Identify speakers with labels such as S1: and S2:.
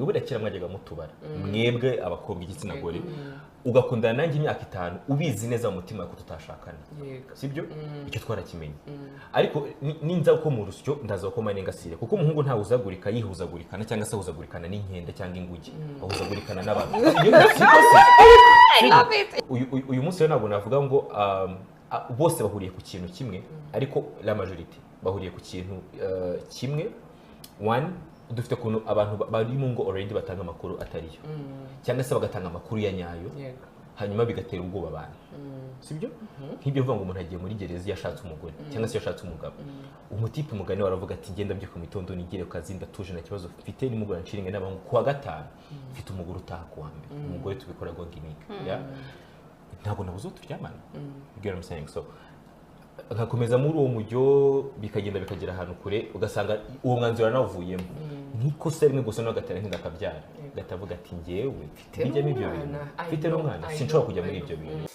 S1: Buriya kera mwajyaga mutubara mwebwe abakobwa, igitsina gore, ugakundana nanjye imyaka 5 ubizi neza mu mutima ko tutashakana. Sibyo? Icyo twarakimenye. Ariko ninza ko mu rusyo, ndaza gukoma n'ingasire, kuko umuhungu ntawuzagurika yihuzagurikana cyangwa se ahuzagurikana n'inkende cyangwa inguge, ahuzagurikana n'abantu. Siko se?
S2: I love it.
S1: Uyu munsi rero ntabwo navuga ngo bose bahuriye ku kintu kimwe, ariko la majorité bahuriye ku kintu kimwe. One, dufite ukuntu abantu bari mu ngo already batanga amakuru atariyo cyangwa se bagatanga amakuru ya nyayo, hanyuma bigatera ubwoba abantu. Sibyo? Nk'ibyo uvuga ngo umuntu agiye muri gereza iyo ashatse umugore cyangwa se iyo ashatse umugabo. Umutipe, umugani, waravuga ati: "Ngenda mbyuka mu gitondo, nigire ku kazi, ndatuje, nta kibazo mfite, nimugoroba nshiringa n'abahungu, kuwa gatanu mfite umugore utaha kuwa mbere." Umugore tubikora gonginike, yeah? Ntabwo nabuze uwo turyamana. You get what I'm saying? So nkakomeza muri uwo mujyo, bikagenda bikagera ahantu kure, ugasanga uwo mwanzuro nawuvuyemo nk'ikosa rimwe gusa, nawe agatera nk'inda, akabyara, agahita avuga ati: "Njyewe mfite bijyamo ibyo bintu,
S2: n'umwana. I
S1: mfite
S2: know,
S1: n'umwana,
S2: I
S1: sinshobora
S2: know,
S1: kujya muri
S2: I know.
S1: ibyo bintu."